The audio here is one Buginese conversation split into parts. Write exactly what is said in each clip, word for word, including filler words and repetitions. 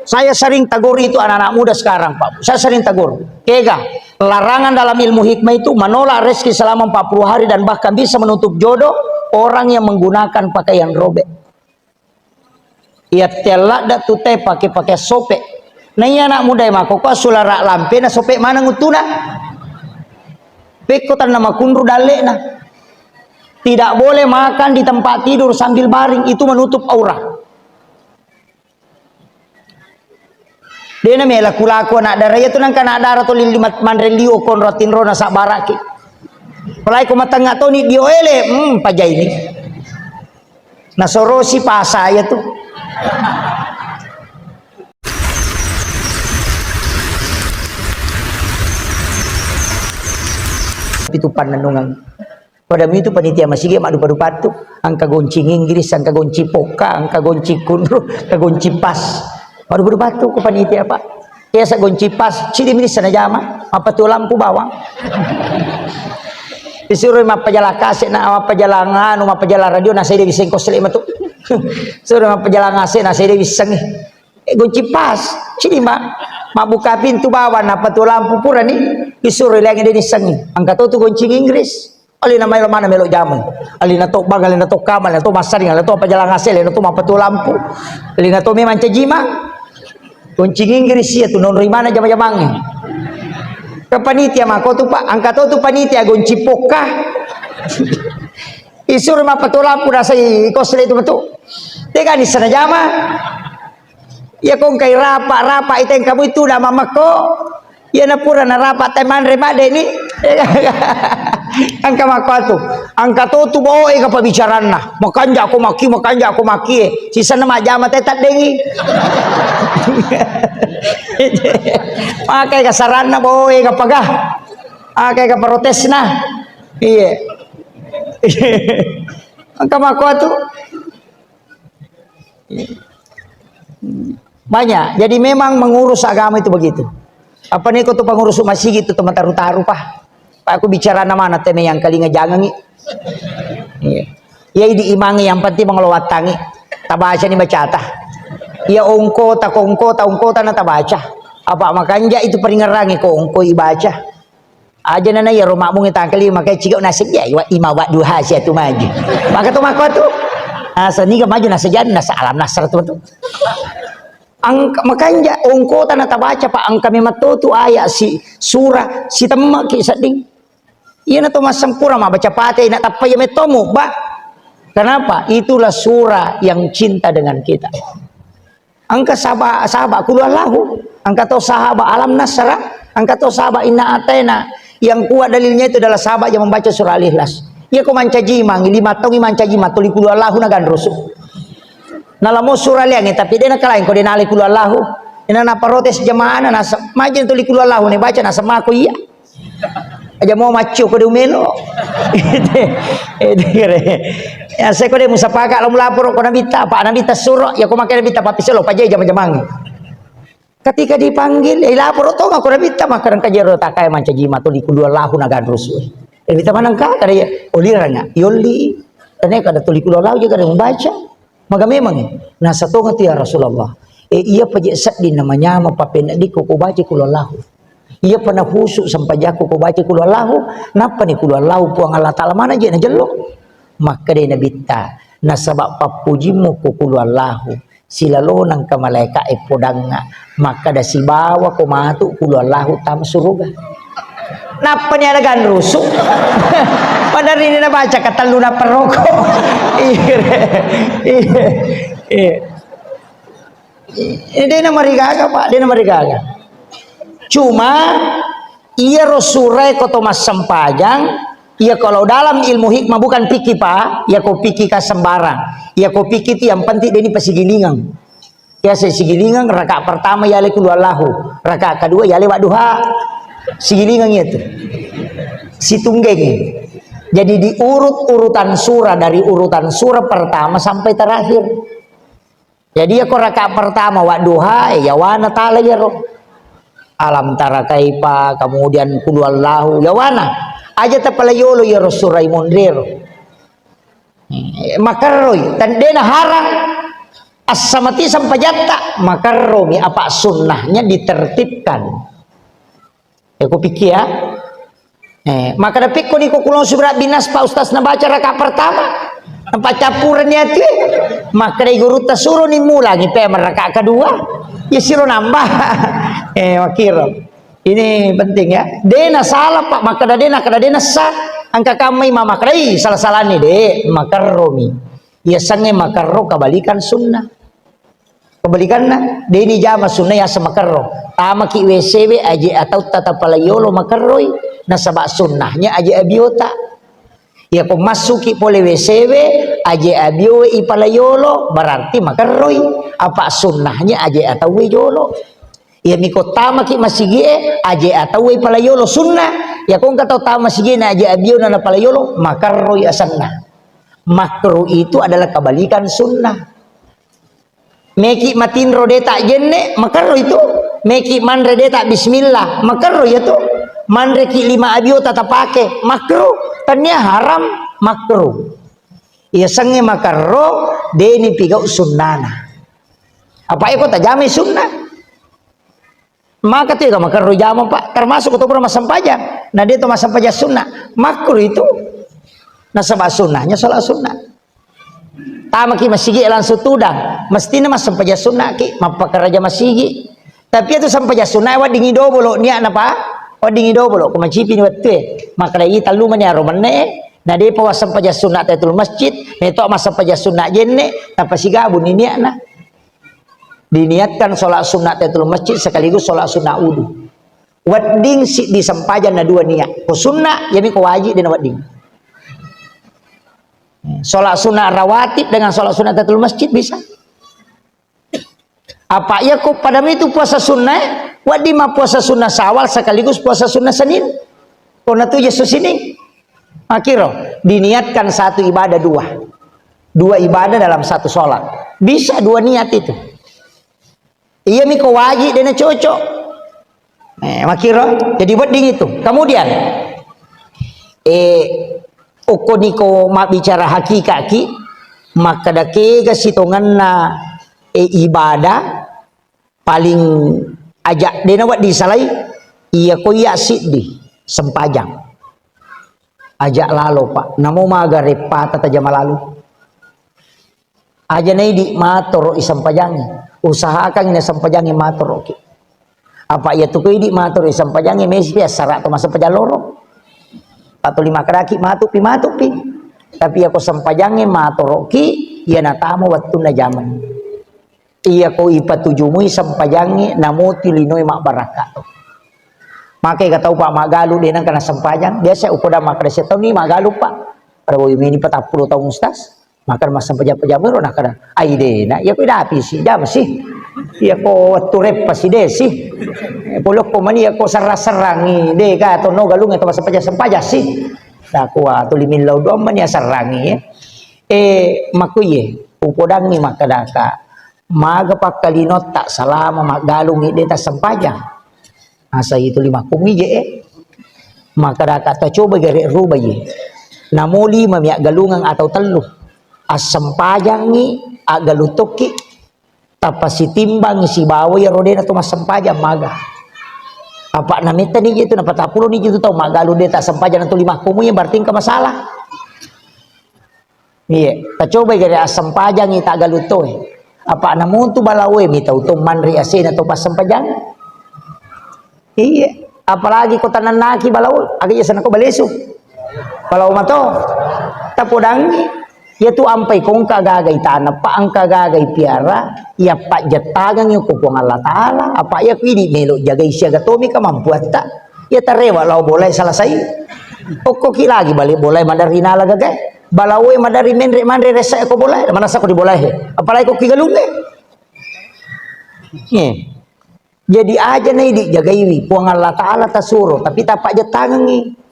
Saya sering tegur itu anak-anak muda sekarang, Pak. Saya sering tegur. Kega, larangan dalam ilmu hikmah itu menolak rezeki selama empat puluh hari dan bahkan bisa menutup jodoh orang yang menggunakan pakaian robek. Iya, tella da tu te pake-pake sope. Nah, iya anak muda mako ko sulara lampe na sope mana ngutuna. Pekko tanna makunru dalle na. Tidak boleh makan di tempat tidur sambil baring, itu menutup aurat. Dena mela kulaku anak dara, iya tu nangka anak dara tu lili mat-, manre liu konro tinro na sabbaraki. Apalagi ko matengnga toni dio ele, hmm, pajaini. Nasorosi pasa iya tu. Itu pannennungang. Pada mitu panitia masigi maddupa-dupattu, engka goncing Inggris, engka goncing pokka, engka goncing kunru, engka goncing pas. Maddupa-dupattu ko panitia, Pak. Biasa goncing pas, cidi minissa najama, mappatuo lampu bawang. Disuro mappajalang kaset na, mappajalang anu, mappajalang radio, na sedde wisseng kosle matu. Suro mappajalang kaset na sedde wissengi. Eh, goncing pas, cidi ma, mabbuka pintu bawang, nappatuo lampu purani, disuro liangi de nissengi. Engka to tu goncing Inggris. Alena maelo mana melo jamang. Alena to baga, alena to kamar, alena to massaring, alena to pajalang asel, alena to mappatuo lampu. Alena to memang cajima. Goncing Inggris iya tu nonroi mana jama-jamangnge. Ke panitia mako tu, Pak, engka to tu panitia goncing pokka. Isuro mappatuo lampu nasai kosle tu matu. Tegani sana jama. Iya ko engkai rapa, rapa iteng kamu itu nama mako. Iya na pura na rapa te manre madde ni. Engka mako tu. Engka to tu boe ka pabicaranna. Makanja ko maki, makanja ko maki. Sisanna majama te taddengi. Makai ka saranna boe ka paga. Makai ka protesna. Iya. Engka mako tu. Banyak. Jadi memang mengurus agama itu begitu. Apa nih kau tuh pengurus masjid itu teman taru-taru, Pak. Pak, aku bicara nama anak teme yang kalinga jangan nih. Iya. Ya, di imang yang penting mengelowatangi. Tabaca nih bacata. Ya ongko ta kongko ta ongko ta na tabaca. Apa makanja itu peringerangi ko ongko ibaca. Aja nana ya roma mung tangkali makai ciga nasib ya iwa ima wa duha sia tu maju. Maka tu mako tu. Asa niga maju nasa jadi nasa alam nasar tu tu. Angka makanja ongko tana tabaca pa angka memang to tu ayat si surah si temma ki sedding. Iya na to massempura ma baca pate na tappa ya metomu ba. Kenapa? Itulah surah yang cinta dengan kita. Engka sahaba-, sahabat kulu Allahu, engka to sahabat alam nasara, engka to sahabat inna ataina. Yang kuat dalilnya itu adalah sahabat yang membaca surah Al-Ikhlas. Iya ko mancaji mang, lima taung mancaji mang, tuli kulu Allahu na ganrusu. Nalamo surah liangi, tapi dena kalain ko dena ale kulu Allahu. Dena na protes jamaah na nasa, majin tuli kulu Allahu ne baca nasa mako iya. Aja mau maccio ko de umelo. Itu, itu kere. Ya, saya ko de musapaka lo melapor ko nabitta, apa nabitta suro, ya ko makai nabitta papiselo, paja jama-jamangi. Ketika dipanggil, eh, lapor to ko nabitta, maka rengka jero takai mancaji matu liku dua lahu nagan rusu. Eh, nabitta manang ka, kada ya, oliranga, yolli. Tanya kada tuli kulu lahu juga ada membaca. Maga memang, eh, nasa tonga tu ya Rasulullah. Eh, iya paje sedding namanya ma papena diko ko baca kulu Allahu. Iya pa nahusu sampajakku ko baca kulu Allahu, nappa ni kulu Allahu Puang Allah Ta'ala mana je najello. Makkeda nabitta, nasaba pappujimmu ko kulu Allahu, silalonang ka malaika e podangnga, makkeda sibawa ko matu kulu Allahu tam suruga. Nappa ni ada ganrusu. Padahal ini nabaca katellu nappa roko. Iya, iya, iya. Eh, dena marigaga, Pak, dena marigaga. Cuma, iyaro surae ko to massempajang, iya kalau dalam ilmu hikmah bukan fikih, Pak, iya ko fikih ka sembarang. Iya ko fikih itu yang penting deni pasigilingang. Biasa sigilingang, rakaat pertama yale kulu Allahu, rakaat kedua yale wadduha. Sigilingang itu. Situnggeng. Jadi diurut urutan surah dari urutan surah pertama sampai terakhir. Jadi, iya ko rakaat pertama, wadduha, eh, yawana tala iyaro. Alam tara kaifa, kemudian kulu Allahu, yawana. Aja tapala yolo iyaro surai monrero. Eh, makarroi, tandena harang. Assamati sempajatta, makerromi, apa sunnahnya ditertibkan. Ya, ku pikir ya. Eh, maka dapikko ni ko kulong subra binas Pak Ustaz nabaca rakaat pertama. Nampa campuran ni ati. Maka dari guru tasuro ni mulangi pe rakaat kedua. Ya siro nambah. Eh, makiro. Ini penting ya. Dena salah Pak, maka dena, kada dena sah. Angka kamai mama kadai salah-salah ni de, makerromi. Iya sange makerro kebalikan sunnah. Kebalikanna, deni jama sunnah yaseng makerro. Tamaki W C we aje atau tata palayolo makerroi, nasaba sunnahnya aje abiota. Iya ko massuki pole W C we aje abiowe ipalayolo, berarti makerroi. Apa sunnahnya aje atau we jolo. Iya miko tamaki masigie aje atau we palayolo sunnah. Iya ko engka tau tama masigie na aje abiona na palayolo, makerroi asenna. Makruh itu adalah kebalikan sunnah. Meki matinro deta jenne, makerro itu. Meki manre deta bismillah, makerro itu. Manreki lima abio tata pake, makruh. Tania haram, makruh. Iya sange makerro, deni pigau sunnana. Apa eko tajame sunnah? Maka tu ega makerro jama, Pak. Termasuk tu pura massempajang. Nah, dia tu massempajang sunnah. Makruh itu. Nasaba sunnahnya sholat sunnah. Tamaki masigi langsung tudang. Mestinya massempajang sunnah ki, mappakaraja masigi. Tapi itu sempajang sunnah weddingi dobolo niatna, Pak. Weddingi dobolo, ko macipi ni wettue. Maka dai tallu mani aro menne. Nah, dia pa wassempajang sunnah tahiyatul masjid, nah itu massempajang sunnah jenne, tapasigabu ni niatna. Diniatkan sholat sunnah tahiyatul masjid sekaligus sholat sunnah wudu. Wedding siddi sempajang na dua niat. Ko sunnah, yami ko wajib dena wedding. Sholat sunnah rawatib dengan sholat sunnah tahiyatul masjid bisa. Apa iya ko pada itu puasa sunnah, wedding ma puasa sunnah Syawal sekaligus puasa sunnah Senin. Ko natu Yesus ini. Makiro, diniatkan satu ibadah dua. Dua ibadah dalam satu sholat. Bisa dua niat itu. Iya miko wajib dena cocok. Eh, makiro, jadi wedding itu. Kemudian, eh, okko niko mabbicara hakikaki, makkeda kega sitongenna, eh, ibadah, paling aja dena wedding salai, iya ko iya siddi sempajang. Aja lalo, Pak. Namo maga reppata tajama lalu. Aja na idi matoro i sempajangi. Usahakan na sempajangi matoro ki. Apa iya tu ko idi matoro i sempajangi, mesti assara to massempajang loro. Atau lima kadaki matu pi, matu pi. Tapi iya ko sempajangi matoro ki, iya natamo wettunna jamang. Iya ko ipatujumui sempajangnge, namuti linoe mabbarakka to. Makai ka tau, Pak, maggalu de nengka nasempajang. Biasa upoda makkeda setonni maggalu, Pak. Pada woi meni patappulo taung, Ustaz. Makkeda massempajang-pajang mero nakkeda, "Ai de na, iya ko idapi si, jam si. Iya ko wettu reppa si de si. Eh, polokko mani iya ko serrang-serrangi, de ka to no galungnge to massempajang-sempajang si." Dakua tuli millau doang mani asserrangi, ya. Eh, makkuye, upodangngi makkedaka, Maga pakkalinotta salama maggalungngi de tassempajang. Asa itu lima kumi je, eh. Makkedaka tacoba gare rubai. Namo lima mi aggalungang atau tellu. Assempajangngi, aggalung tokki. Tappa sitimbang sibawa iyaro de na to massempajang maga. Apa na metta ni je tu, na patappulo ni je tu tau maggalung de tassempajang tu lima kumi, berarti engka masalah. Iya, tacobai gare assempajangngi taggalung toe. Apa namuntu balaoe mi tau to manre asena to passempajang. Iya, apalagi ko tanannaki balao, aga iya sana ko balesu. Balao mato. Tapodangngi, iya tu ampai ko engka gagai tanah, pa engka gagai piara, iya pajjettangengngi ko Puang Allah Taala, apa iya ku idi melo jagai siaga tomi kemampuatta. Iya tarewa lao bolae selesai. Okkoki lagi balik bolae maderri nala gagae. Balaoe maderri menre manre ressa ko bolae, manasa ko di bolae. Apalagi ko ki galungnge. Eh. Jadi aja na idi jagaiwi Puang Allah Taala tasuro, tapi tapajjettangengngi.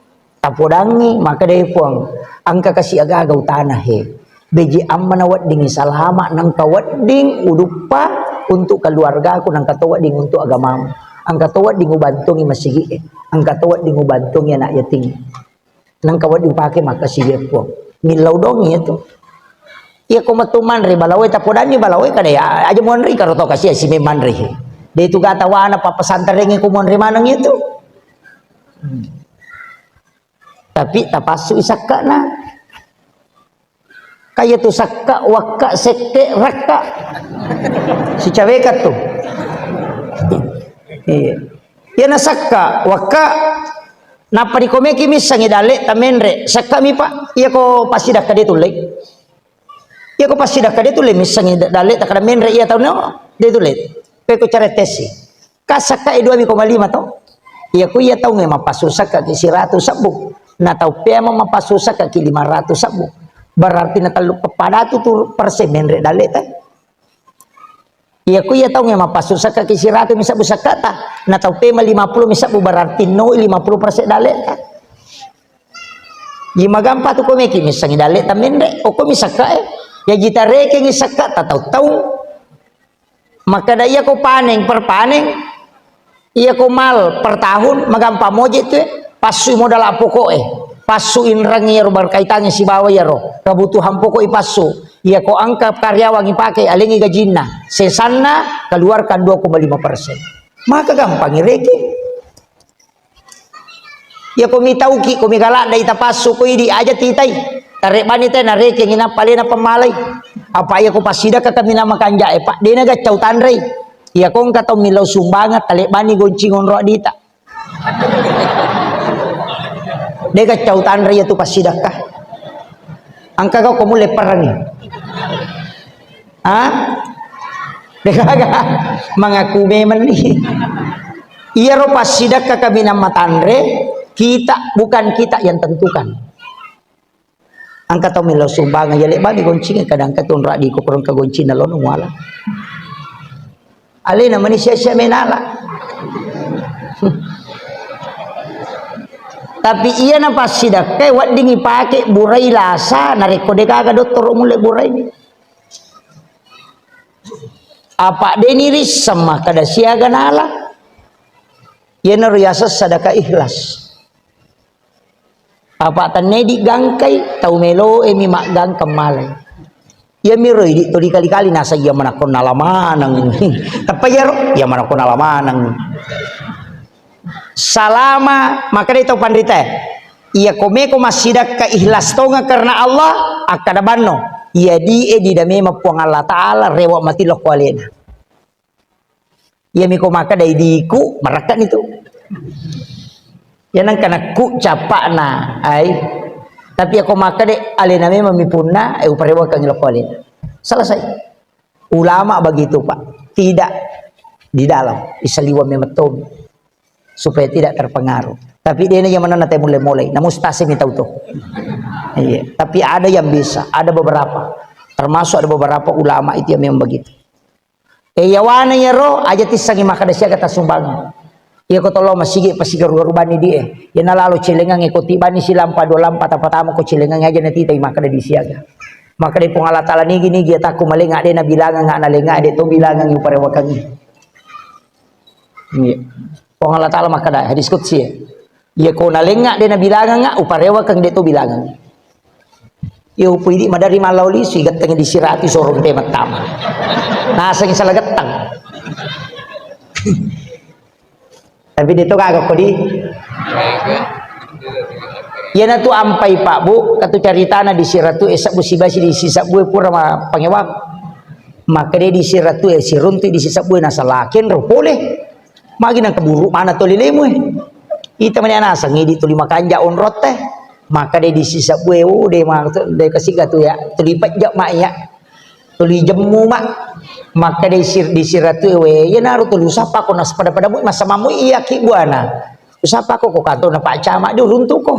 Tapodangngi, maka dai Puang, engka kasi agaga utana he. Beji amma na weddingngi salama, nengka wedding uduppa untuk keluargaku, nengka to wedding untuk agamamu. Engka to wedding ubantungi masigi e. Engka to wedding ubantungi anak yatim. Nengka wedding upake makkasiwiye Puang. Millau dongi itu. Iya ko metu manre balawe, tapodanni balawe kada ya, aja monri karo to kasi si manre. De tu gata wana papa santarengi ko monri maneng itu. Hmm. Tapi tapassu isakkana. Kaya tu sakka, wakka, sekke, rakka. Sicaweka tu. Iya. Iya na sakka, wakka, nappa dikomeki missangi dalle tamenre. Sakka mi, Pak. Iya ko pasti dakka de tulle. Iya ko pasti dakka de tulle missangi da-, dalle takada menre iya tau no. De tulle. Peko cara tesi. Ka sakka e dua koma lima to. Iya ko iya taungnge mappasu sakka ki siratu sabbu. Na tau pea mappasu sakka ki lima ratu sabbu. Berarti na tellu padatu tu persen menre dalle ta. Iya ko iya taungnge mappasu sakka ki siratu mi sabbu sakka ta. Na tau pea lima puluh mi sabbu berarti no lima puluh persen dalle ta. Iya magampa tu ko meki missangi dalle ta menre. Oko mi sakka e. Ya jita rekengi sakka ta tau tau. Makkeda iya ko paneng per paneng, iya ko mal per tahun, magampa moje tu, eh, passui modal pokok e, passu inreng iyaro berkaitangi sibawa iyaro kebutuhan pokok ipassu. Iya ko engka karyawan ipake, alengi gajinna, sesanna keluarkan dua koma lima persen. Maka gampang ireke. Iya ko mitauki, ko migaladda ita passu ko idi aja titai. Tarebani te narekengi nappa alena pemmalai. Apa iya ko passidakka kaminang makanja e, Pak, dena gaccau tanrei. Iya ko engka tau millau sumbangan, talebani goncing onro adita. De gaccau tanrei iya tu passidakka. Engka kau ko mulle perangi. Ha? Degaga. Mengaku memang nih. Iyaro passidakka kaminang matanre, kita, bukan kita yang tentukan. Engka tau millau sumbangan, ya lebani goncing, kadang engka tu onro adiko, korong ka goncing na lono muala. Alena mani sia-sia menala. Tapi iya na passidakka, wedding ipake burai lasa, narekko degaga dottoro mulle burai ni. Apa deni risseng makkeda siaga nala. Iyanaro yaseng sadaka ikhlas. Apa tennedi gangkai, tau meloe mi maggangkang malai. Iyamiro idi tuli kali-kali nasa iya manakko nala maneng. Teppa iyaro, iya manakko nala maneng. Salama, makkeda tau panrita, iya ko meko massidakka ikhlas tonga karena Allah, akkada banno, iya di e dida memang Puang Allah Ta'ala rewa mati lokko alena. Iya miko makkeda idiku, marakka ni tu. Iya nangka nakku capakna, ai. Tapi ako makkeda alena memang mi punna, eh, uparewakangi lokko alena. Selesai. Ulama begitu, Pak. Tidak di dalam, isaliwang memang tomi. Supaya tidak terpengaruh. Tapi dena iya manenna te mulle-mulle, namun stasi mi tau to. Iya, tapi ada yang bisa, ada beberapa. Termasuk ada beberapa ulama itu yang memang begitu. Eh, yawana iyaro, aja tissengi makkeda siaga tassumbang. Iya ko tollo masigi pasigaru-garu bani di e. Iya nalalo celengang e ko tibani silampa dua lampa tapatama ko celengang aja natitai makkeda di siaga. Makkeda Puang Allah Ta'ala nigi-nigi atakku malenga de nabilangang ana lenga de to bilangang uparewakangi. Iya. Puang Allah Ta'ala makkeda hadis qudsi ya. Iya ko nalenga de nabilanganga uparewakeng de to bilangang. Iya upu idi madari mallau lisu igettengi di siratu sorong te mattama. Naseng salah gettang. Tapi de to gaga kodi. Iyanatu ampai Pak Bu, katu caritana di siratu e sabbu sibasi di sisabbu e pura ma pangewang. Maka de di siratu e siruntu di sisabbu e nasalaken ro pole. Magi nang keburu mana toli lemu e. Ita mani anaseng idi tuli makanja onrotte. Maka de di sisabbu e, oh, de ma de kasiga tu ya. Tuli pejja ma ya. Tuli jemmu ma. Maka de sir di siratu e we. Iya naru tuli usapa ko nas pada-pada mu masa mamu iya ki buana. Usapa ko ko kantor na Pak Camat di uruntu ko.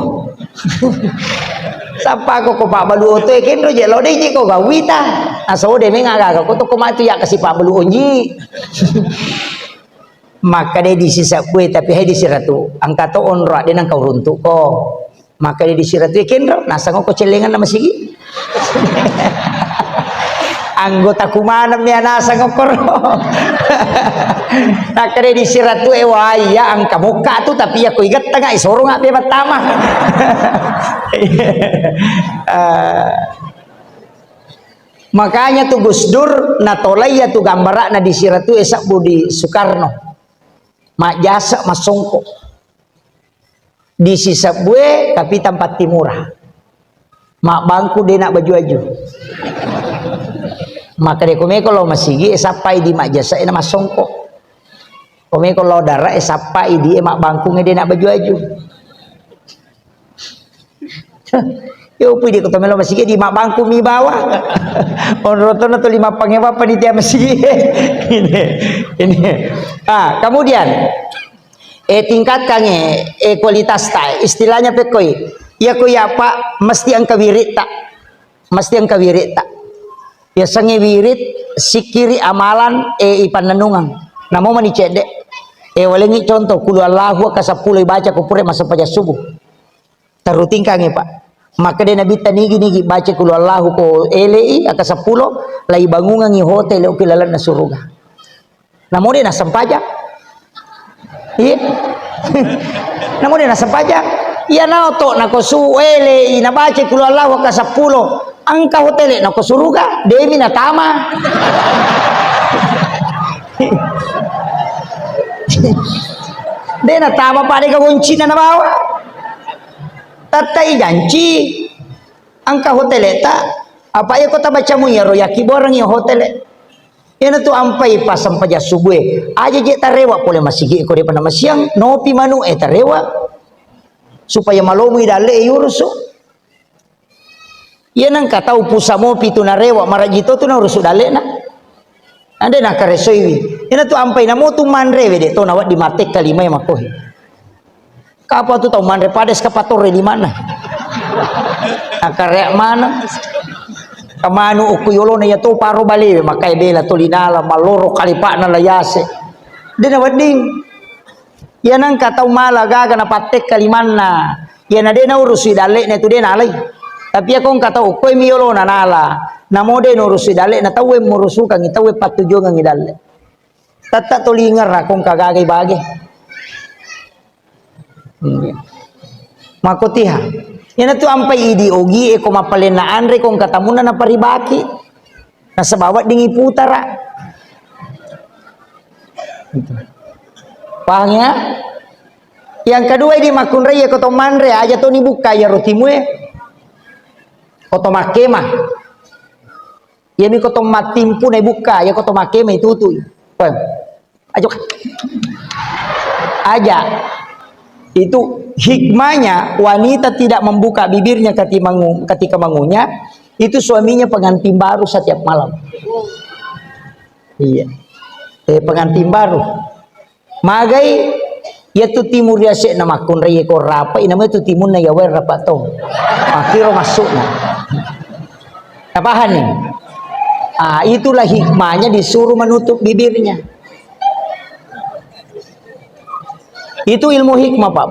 Sapa ko ko Pak Balu oto e kenro je lo de je ko gawita. Aso de mengaga ko to ko matu ya kasi Pak Balu onji. Makkeda di sisabbu e, tapi hai di siratu, engka to onro de nengka uruntuko. Makkeda di siratu e kenro, nasang ko celengan nama sigi. Anggota kumaneng mi nasang okoro. Makkeda di siratu e, wah iya engka mokka tu, tapi iya ko igetteng ai sorong abbe mattama. Eh, Makanya tu Gus Dur natolai ya tu gambara'na di Siratu e sabbu di Soekarno. Majjasa massongko. Di sisebbue Kapitang Pattimura. Mabbangku de' na baju-aju. Maka de' komeko lao masigi e sappai di majjasa e na massongko. Komeko lao dara e sappai di e mabbangkung e de' na baju-aju. Yo pui di kota melo masigi di mabbangku mi bawa. Onrotona tuli mappangewa panitia masigi. Ini, ini. Ah, kemudian eh, tingkatkan eh, eh, kualitas ta. Istilahnya pekoi. Ya ko ya Pak, mesti engka wirid ta. Mesti engka wirid ta. Ya sange wirid, sikiri amalan eh, ipannennungeng. Namo mani cedde. Eh, walengi contoh, kulu Allahu ka seppulo ibaca ko pura massempajang subuh. Terrutingkangi, Pak. Maka de' Nabitta nigi-nigi baca kulu Allahu ko elei aka seppulo, lai bangungangi hotel ki lalenna suruga. Namo de' nassempajang. Iya. Namo de' nassempajang. Iya nao to nako su elei nabaca kulu Allahu aka seppulo. Engka hotel nako suruga, de' mi natama. De' natama pada goncina nabawa. Tattai janci, engka hoteleta, apa iya ko tabacamu iyaro yakkibuarengngi hotele. Iyanatu ampai pasempajang subue, aja je tarewa pole masigi ko depa namasiang, nopi manu e tarewa, supaya malomui dalle e yurusu. Iya nengka tau pusa mopi tu narewa, maraji to tu naurusu dalle'na. Ande nakaresoiwi. Iyanatu ampai namo tu manre we de to nawedding mattekka limae makohe. Kapa tu tau manre pada eskavator e di mana? Nakarea maneng. Kamanu okko yolona iya to paro balewe, makai bela to linala, malloro kalipa'na layase. De nawedding. Iya nengka tau mala gaga napattekka limanna. Iya na de naurusui dalle'na tu de nalai. Tapi iya ko engka tau okkoe mi yolona nala. Namo de naurusui dalle'na tauwe murusukangi tauwe pattujuangengi dalle. Tette to lingerra ko engka gaga ibage. Hmm. Makotiha. Iyanatu ampai idi ogi e ko mappalenna anre ko engka tamunna naparibaki. Nasaba wedding iputara. Paham ya? Yang kedua, idi makkunrai ko to manre, aja to ni bukka iya rotimue. Ko to makkema. Iyami ko to mattimpu na bukka, iya ko to makkema itutui. Paham? Aja. Aja. Itu hikmahnya wanita tidak membuka bibirnya ketika mengu-, ketika mengunyah, itu suaminya pengantin baru setiap malam. Iya. Eh, pengantin baru. Magai, iya tu timu riase'na makkunrai ko rapai, namanya tu timunna iya wae rapa to. Makkiro maksudna. Tapahanni? Ah, itulah hikmahnya disuruh menutup bibirnya. Itu ilmu hikmah, Pak.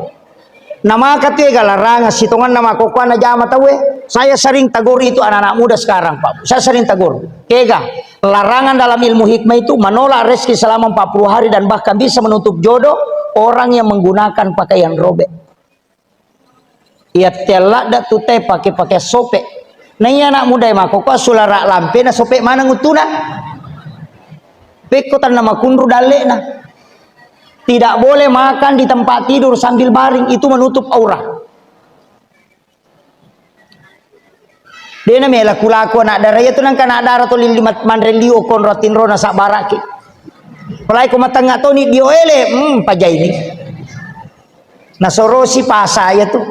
Namaka tu ega larangan sitonganna makokkoanna jama tauwe. Saya sering tegur itu anak-anak muda sekarang, Pak. Saya sering tegur. Kega, larangan dalam ilmu hikmah itu menolak rezeki selama empat puluh hari dan bahkan bisa menutup jodoh orang yang menggunakan pakaian robek. Iya telladda tu te pake-pake sope. Na iya anak muda e makokkoa sulara lampe na sope maneng uttuna. Pekko tanna makunru dalle'na. Tidak boleh makan di tempat tidur sambil baring, itu menutup aurat. Dena mela kulaku anak dara iya tu nangka anak dara to lilli mat-, manre liu konro tinro na sabbaraki. Apalagi ko matengnga toni dio ele, hmm, pajaini. Nasorosi pasa iya tu.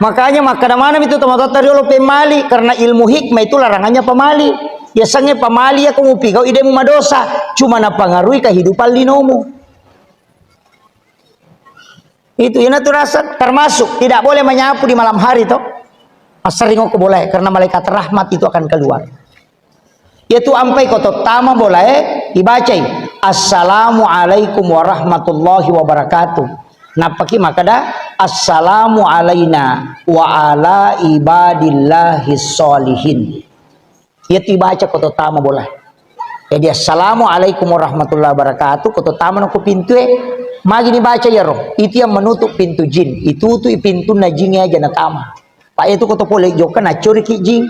Makanya makkeda maneng itu tomatoatta riolo pemali, karena ilmu hikmah itu larangannya pamali. Yasengnge pamali iya ko mupigau idemu madosa, cuma napangaruhi kehidupan linomu. Itu, ina tu rasa termasuk tidak boleh menyapu di malam hari to. Assering ko boleh karena malaikat rahmat itu akan keluar. Iya tu ampai ko tottama bolae ibacai, "Assalamualaikum warahmatullahi wabarakatuh." Nappaki makkeda, "Assalamu alaina wa ala ibadillahis sholihin." Iya tu ibaca ko tottama bola. Jadi, "Assalamualaikum warahmatullahi wabarakatuh," ko tottama no ko pintue, magi ni baca iyaro? Itu yang menutup pintu jin. Itu tu pintunna jin aja natama. Pak, itu ko to pole jokka naccoriki jing.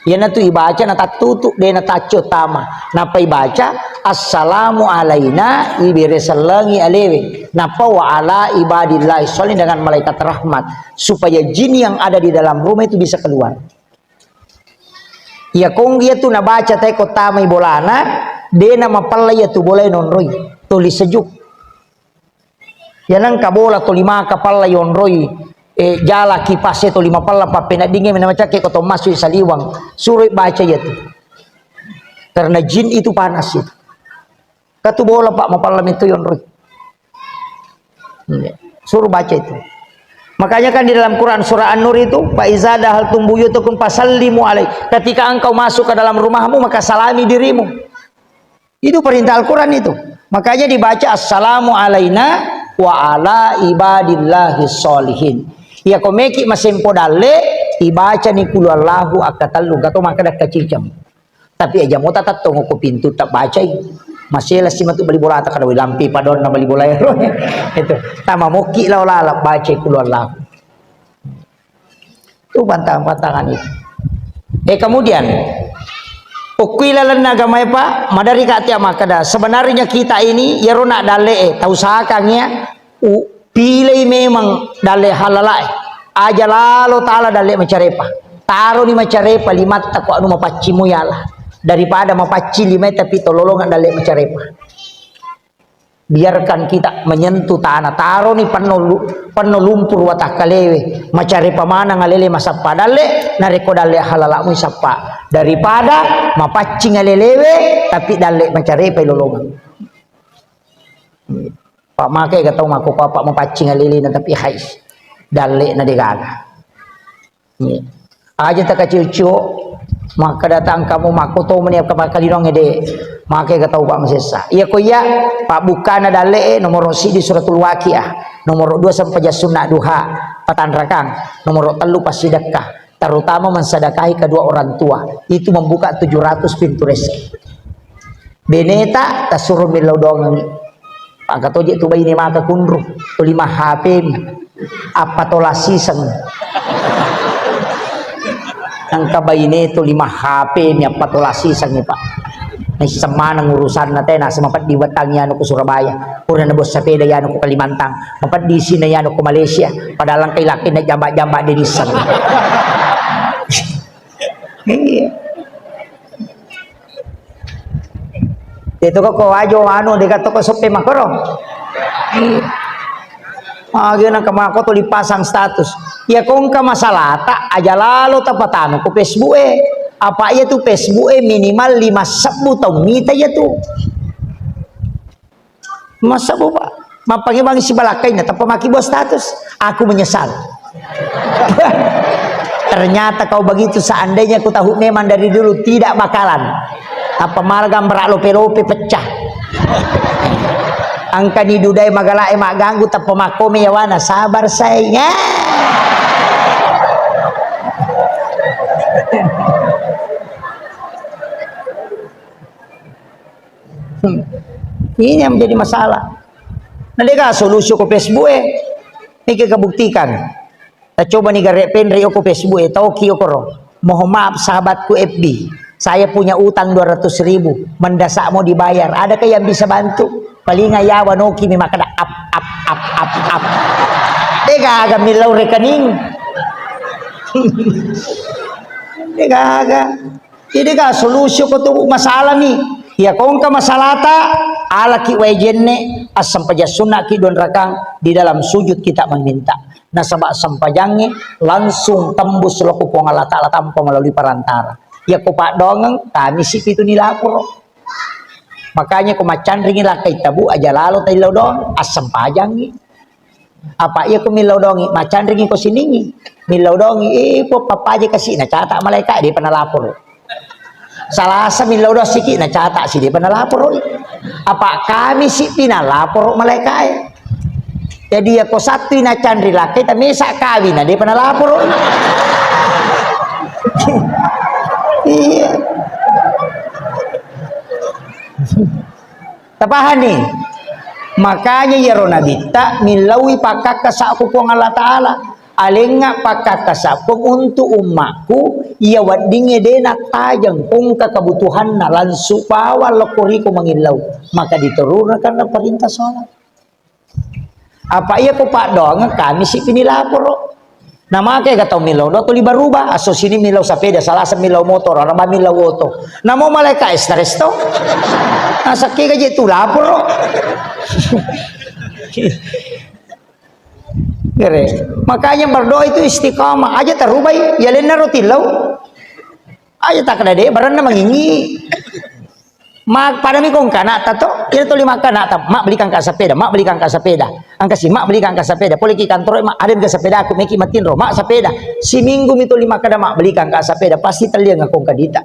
Iyanatu ibaca natattutu, de natacco tama. Napa ibaca, "Assalamu alaina," ibere sellengi alewe. Napa, "Wa ala ibadillahi sholihin," dengan malaikat rahmat. Supaya jin yang ada di dalam rumah itu bisa keluar. Iya kong iya tu nabaca te ko tamai bolana, de na mapella iya tu bola nonroi. Tuli sejuk. Ya nengka bola tuli maka palla yonroi, eh, jala kipase tuli mapalla pappeneddingnge mena macakke ko to masui saliwang. Suroi baca iya tu. Karena jin itu panas itu. Katu bola, Pak, mapalla metto yonroi. Iya. Suruh baca itu. Makanya kan di dalam Quran surah An-Nur itu, "Fa iza dahaltum buyutakum fasallimu alai." Ketika engkau masuk ke dalam rumahmu, maka salami dirimu. Itu perintah Al-Quran itu. Makanya dibaca, "Assalamu alaina wa ala ibadillahi sholihin." Iya, ko meki masempo dalle, ibaca ni kulu Allahu akka tellu, gato maka dakka ciceng. Tapi aja mo tatattongo ko pintu tabacai. Masela si matu bali bola ta kada lampi padonna bali bola ero. Itu. Tama moki lao lalap baca kulu Allahu. Itu pantangan-pantangan itu. Eh, kemudian, ukkui lalenna agamae, Pak, madari ka tia makkeda, sebenarnya kita ini, iyaro na dalle e, tausahakan ya, u-, pilih memang dalle halalae. Aja lalo tala dalle macarepa. Taroni macarepa limatta ko anu mapaccimu yala. Daripada mapacci limae tapi tololongan dalle macarepa. Biarkan kita menyentuh tanah, taroni penno lu-, penno lumpur watakkalewe, macarepa maneng alele masappa dalle, narekko dalle halalamu sappa, daripada mapaccing alelewe, tapi dalle macarepa lolongang. Pak, make ga tau mako papa mapaccing alelena, tapi hais, dalle na degaga. Iya. Aja takaciu-ciu, makkeda tangkamu makko to meni apa makalinong ede, make ga tau, Pak, masessa. Iya ko iya, pabbukkana dalle e, nomoro sidi suratul Waqiah, nomoro dua sempajang sunna duha, patanrakang, nomoro tellu passidekka, terutama mensedekahi kedua orang tua, itu membuka tujuh ratus pintu rezeki. Beneta tasuro millau doangengngi. Pangka toje tu baine maka kunru, tuli ma H P mi. Appa tola siseng. Engka baine tuli ma H P mi appa tola siseng, Pak. Naisseng maneng urusanna te, naseng mapeddi wettangngi anu ku Surabaya. Pura nabos sepeda yanu ku Kalimantan. Mapeddi sina yanu ku Malaysia. Padahal engka ilakkena jamba-jamba de nisseng. Iya. Itu kok ko wajo anu, deka toko soppe makoro. Iya. Magi nang kemako tuli pasang status. Ya kongka masalata aja lalo tapatanu ku Facebook e. Apa iya tu Facebook e minimal lima sebbu tau mita iya tu. Masa, Bu, Pak? Mappangi-pangi sibalakkainna, tappa maki buat status. Aku menyesal. Ternyata kau begitu, seandainya ku tahu memang dari dulu, tidak bakalan. Tappa mala gambara lope-lope pecah. Angkani dudai magalae magganggu, tappa makkome yawana, sabar sayang. Hmm. Ini yang menjadi masalah. Nah, deka solusi ko Facebook e. Niki kebuktikan. Kita coba nih garek penri ko Facebook e, tauki okoro. Mohon maaf sahabatku F B. Saya punya utang dua ratus ribu. Mendesak mau dibayar. Adakah yang bisa bantu? Paling ayawa noki mi makkeda ap, ap, ap, ap, ap. Deka aga millau rekening. Deka aga. Jadi ga solusi ko tu masalah mi. Ya kongka masalata, alaki wae jenne, assempajang sunnaki dua rakang di dalam sujud kita meminta. Nasaba sempajangnge langsung tembus loko Puang Allah Ta'ala tanpa melalui perantara. Ya ko paddoangeng, kami si pitu ni laporo. Makanya ko maccanringi lakkai tabu aja lalo taillau doang, assempajangngi. Apa iya ko millau dongi, macanringi ko siningi. Millau dongi, eh, po pappaje kasi na catat malaika, dia pernah lapor. Salasa millau doang siki na catat si dia pernah lapor. Apa kami si pina lapor malaika e. Jadi ya ko satu na canri lakai, tapi sa kawin na dia pernah lapor. Iya. Tapahani? Makanya iyaro nabitta millaui pakkakka sa'ku Puang Allah Ta'ala. Alengnga pakkakkasappeng untuk ummakku, iya weddingnge de nattajeng, engka kebutuhanna, langsung bawang lokko riko mangillau, maka diterurna karena perintah sholat. Apa iya ko paddoangeng, kami si pini laporo. Namake ga tau millau doang tuli baruba, asso sini millau sapeda, salasa millau motor, araba millau oto. Namo malaika stres to. Nasakke gaji tu laporo. Gere. Makanya berdoa itu istiqamah. Aja tarubai, ya lennaro tillau. Aja tak ada deh, baranna mangingi. Ma, padami ko engka anakta to, iyana tuli makkeda anakta, "Mak, belikan ka sepeda, Mak, belikan ka sepeda." Angka si, "Mak, belikan ka sepeda." Poleki kantoro, "Mak, ada ga sepeda aku, meki matinro, Mak, sepeda." Siminggu mi tuli makkeda, "Mak, belikan ka sepeda." Pasti telliang ko engka dita.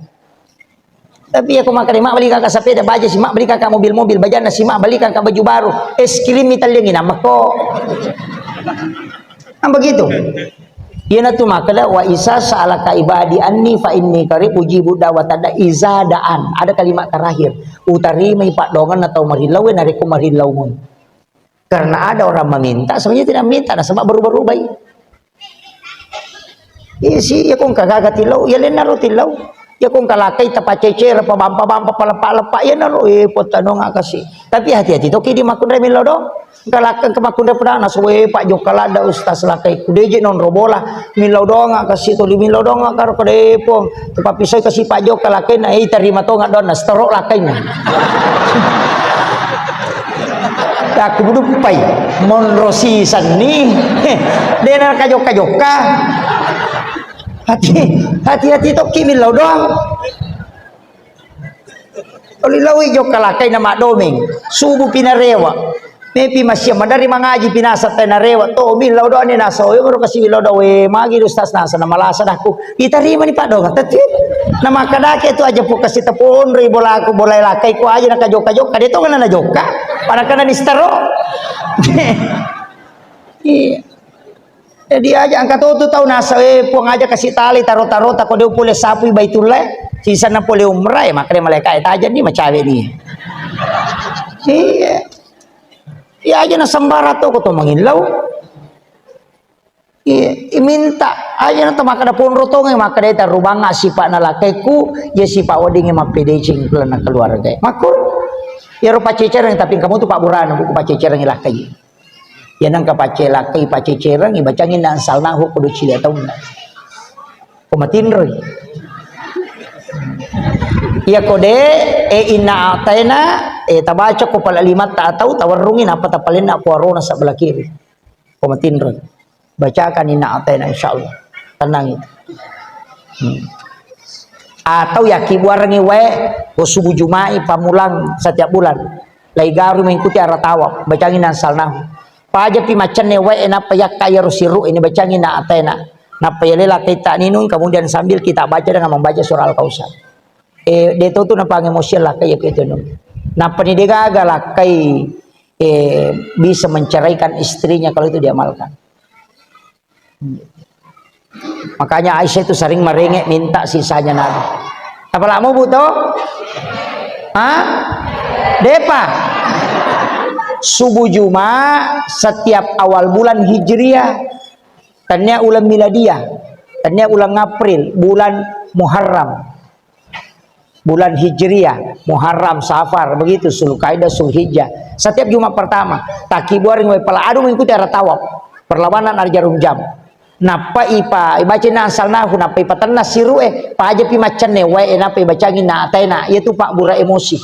Tapi iya ko makkeda, "Mak, belikan ka sepeda," baja si, "Mak, belikan ka mobil-mobil," bajanna si, "Mak, belikan ka baju baru." Es krim mi telliang inamako. Kan begitu? Iyanatu makkeda, "Wa isa sa'alaka ibadi anni fa inni qarib ujibu da'watad da'i iza da'an." Ada kalimat terakhir. Utarimai paddoangenna tau marillau e narekko marillau mui. Karena ada orang meminta, sebenarnya tidak meminta, nasaba berubah-ubah i. Iya si, iya ko engka gaga tillau, iya lennaro tillau. Iya ko engka lakkai tapacecere, pabampa-bampa, paleppa-leppa, iyanaro, eh, pottanonga kasi. Tapi hati-hati toki di makkunrai millau doang. Engka lakkai engka makkunrai pedana, soe Pak jokka ladda Ustaz lakkai. Kudeje nonro bola, millau doang kasi tuli millau doang karo kedepong. Tapappisoi kasi Pak jokka lakkai na, eh, tarima tonga doang na, seterok lakkai na. Aku buduppai, monro sisanni. Dena kajokka-jokka. Hati, hati-hati tokki millau doang. Oli lawi jokka lakkai na maddomeng. Subuh pinarewa. Mepi masia madari mangaji pinasa tai narewa. To millau doang ni naso. Yo baru kasi millau doang. We magi ustaz nasa na malasa dahku. Itarima ni paddoang. Teti. Na makkadake tu aja pu kasi taponroi bolaku, bolai lakkai ku aja na kajokka-jokka. De to na jokka. Pada kana ni setero. Iya. Jadi aja angka to tu tau nasa, eh, Puang aja kasi tali taro-taro tako de pole sapui Baitullah. Sisana pole umrah ya, makanya malaikat tajang ni macawe ni. Iya. Iya aja na sembara to ko to mangillau. Iya, iminta aja na to makkada ponro tonge, makkada tarubanga sipa'na lakaiku, ya sipa weddingnge mappedeceng kulana keluarga. Makku, ya ro pacecereng tapi kamu tu Pak Burana buku pacecereng lakai. Ya nengka pacce lakkai, paccecereng, ibacangi na ansalnahu kudu cilia taunna. Ko matinroi. Iya ko de, e inna ataina, e tabaca ko pala limatta atau tawarrungi napa tapalenna ko arona sebelah kiri. Ko matinroi. Bacakan inna ataina insyaallah. Tenang itu. Hmm. Atau yaki buarengi wae, ko subuh Jumai pamulang setiap bulan. Lai garu mengikuti arah tawaf, bacangi na ansalnahu. Pajapi maccenne wae, nappa yakka yaro siru ini bacangi na ataina. Nappa yale lakkai ta ninung, kemudian sambil kita baca dengan membaca surah Al-Kautsar. Eh, de to tu napang emosian lakkai ya itu nu. Nappa ni degaga lakkai, eh, bisa menceraikan istrinya kalau itu diamalkan. Makanya Aisyah itu sering merengek minta sisanya Nabi. Apalagi mau buto? Hah? Depa. Subuh Juma setiap awal bulan Hijriah. Tania ulang miladiah. Tania ulang April, bulan Muharram. Bulan Hijriah, Muharram, Safar, begitu, Zulkaidah, Zulhijjah. Setiap Jumat pertama, taki buaring wae pala adu mengikuti arah tawaf. Perlawanan arah jarum jam. Nappa ipa, ibaca na ansalnahu, nappa ipatenna siru e, paja pi maccenne wae, nappa ibacangi na ataina, iya tu pabbura emosi.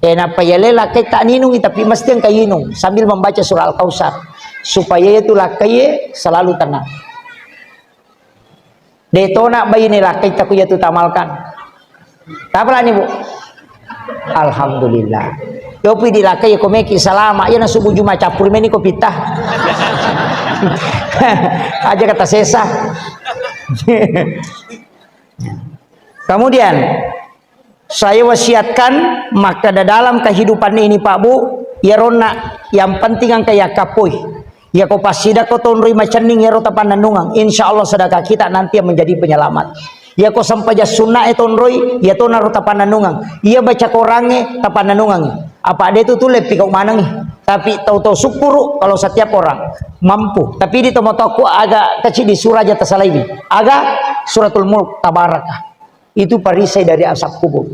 E, nappa yale lakkai ta ninungi, tapi mesti engka inung sambil membaca surah Al-Kautsar. Supaya iya tu lakkai selalu tenang. De tona baine lakkaita ku iyatu tamalkan. Tapalani, Bu? Alhamdulillah. Yopi di lakkai ko meki salama, iya na subuh Juma cappuri meni ko pitta. Aja kata sesa. Kemudian, saya wasiatkan, maka da-, dalam kehidupan ini, Pak Bu, iyaronna yang penting engka yakkappoi. Yako passidako tonroi macenning iyaro tapannennungeng, insya Allah sedekah kita nanti yang menjadi penyelamat. Yako sempajang sunna e tonroi, iya tonaro tapannennungeng. Iya baca Korangnge tapannennungeng. Apa de tu tulle pikau manengi. Tapi tau-tau syukuru kalau setiap orang mampu. Tapi di tomatoakku aga kecil di surah aja tasalaiwi. Aga Suratul Mulk, Tabaraka. Itu perisai dari azab kubur.